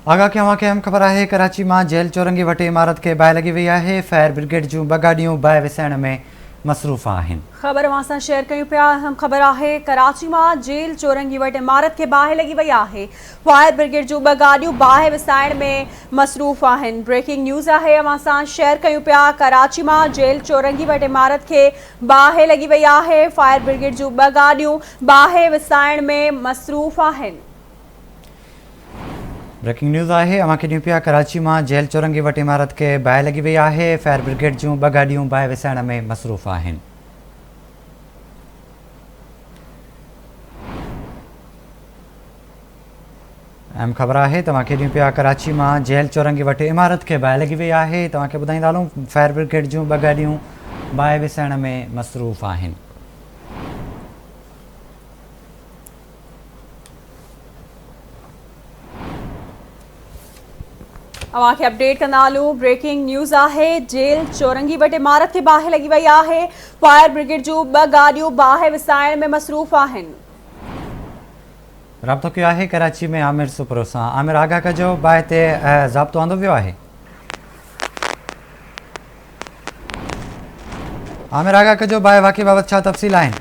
آگاهه ڪيون اوهان کي اهم خبر آهي ڪراچي مان جيل چورنگي وٽ عمارت کي باهه لڳي وئي آهي فائر برگيڊ جون ٻه گاڏيون باهه وسائڻ ۾ مصروف آهن. خبر اوهان سان شيئر ڪيون پيا اهم خبر آهي ڪراچي مان جيل چورنگي وٽ عمارت کي باهه لڳي وئي آهي فائر برگيڊ جون ٻه گاڏيون باهه وسائڻ ۾ مصروف آهن بريڪنگ نيوز آهي اوهان سان شيئر ڪيون پيا ڪراچي مان جيل چورنگي وٽ عمارت کي باهه لڳي وئي آهي فائر برگيڊ جون ٻه گاڏيون باهه وسائڻ ۾ مصروف آهن. بريڪنگ نيوز آهي اوهان کي ڏيون پيا ڪراچي مان جيل چورنگي وٽ عمارت کي باهه لڳي وئي آهي فائر برگيڊ جون ٻه گاڏيون باهه وسائڻ ۾ مصروف آهن. اهم خبر آهي توهان کي ڏيون پيا ڪراچي مان جيل چورنگي وٽ عمارت کي باهه لڳي وئي آهي توهان کي ٻڌائيندا هلون فائر برگيڊ جون ٻه گاڏيون باهه وسائڻ ۾ مصروف آهن. اوهان کي اپڊيٽ ڪندا هلون بريڪنگ نيوز آهي جيل چورنگي وٽ عمارت کي باهه لڳي وئي آهي فائر برگيڊ جون ٻه گاڏيون باهه وسائڻ ۾ مصروف آهن. رابطو ڪيو آهي ڪراچي ۾ عامر سپرو سان عامر آگاهه ڪجو باهه تي ضابطو آندو ويو آهي. عامر آگاهه ڪجو باهه واقعي بابت ڇا تفصيل آهن؟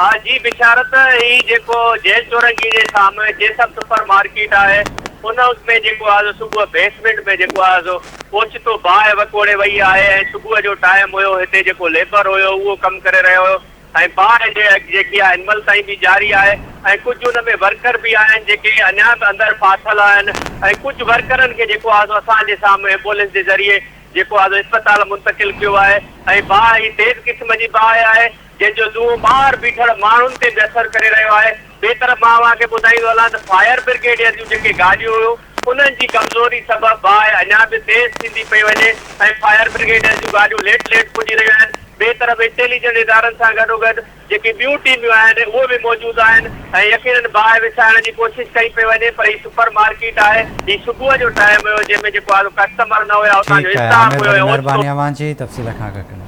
ها جي بشارت هي جيڪو جيل چورنگي جي سامهون جيسب سپر مارڪيٽ آهي ان اس ۾ جيڪو آهي سو صبح بيسمينٽ ۾ جيڪو آهي سو اوچتو باهه وڪوڙي وئي آهي ۽ صبح جو ٽائيم هيو هتي جيڪو ليبر هيو اهو ڪم ڪري رهيو هيو ۽ باهه جيڪي آهي هن مهل تائين به جاري آهي ۽ ڪجهه ان ۾ ورڪر به آهن جيڪي اڃا به اندر ڦاٿل آهن ۽ ڪجهه ورڪرن کي جيڪو آهي سو اسان جي سامهون ايمبولينس جي ذريعي جيڪو آهي سو اسپتال منتقل ڪيو آهي ۽ باهه هي تيز قسم جي باهه آهي جنهن جو دونهون ٻاهر بيٺل ماڻهن تي به اثر ڪري رهيو آهي ٻئي طرف مان اوهان کي ٻڌائيندو هلان ته فائر برگيڊ جون جيڪي گاڏيون هيون انهن جي ڪمزوري سبب باهه اڃا به تيز ٿيندي پئي وڃي ۽ فائر برگيڊ جون گاڏيون ليٽ ليٽ پڄي رهيون آهن. ٻئي طرف انٽيليجنٽ ادارن سان گڏوگڏ جيڪي ٻيون ٽيميون آهن اهي به موجود آهن ۽ يقينن باهه وسائڻ جي ڪوشش ڪئي پئي وڃي پر هي سپر مارڪيٽ آهي هي صبح جو ٽائيم هيو جنهن ۾ جيڪو آهي سو ڪسٽمر نه هيا اتان جو ٺيڪ آهي اسٽاف عامر هيو وڏي ۽ اوچتو مهرباني اوهان جي تفصيل کان آگاهه ڪرڻ.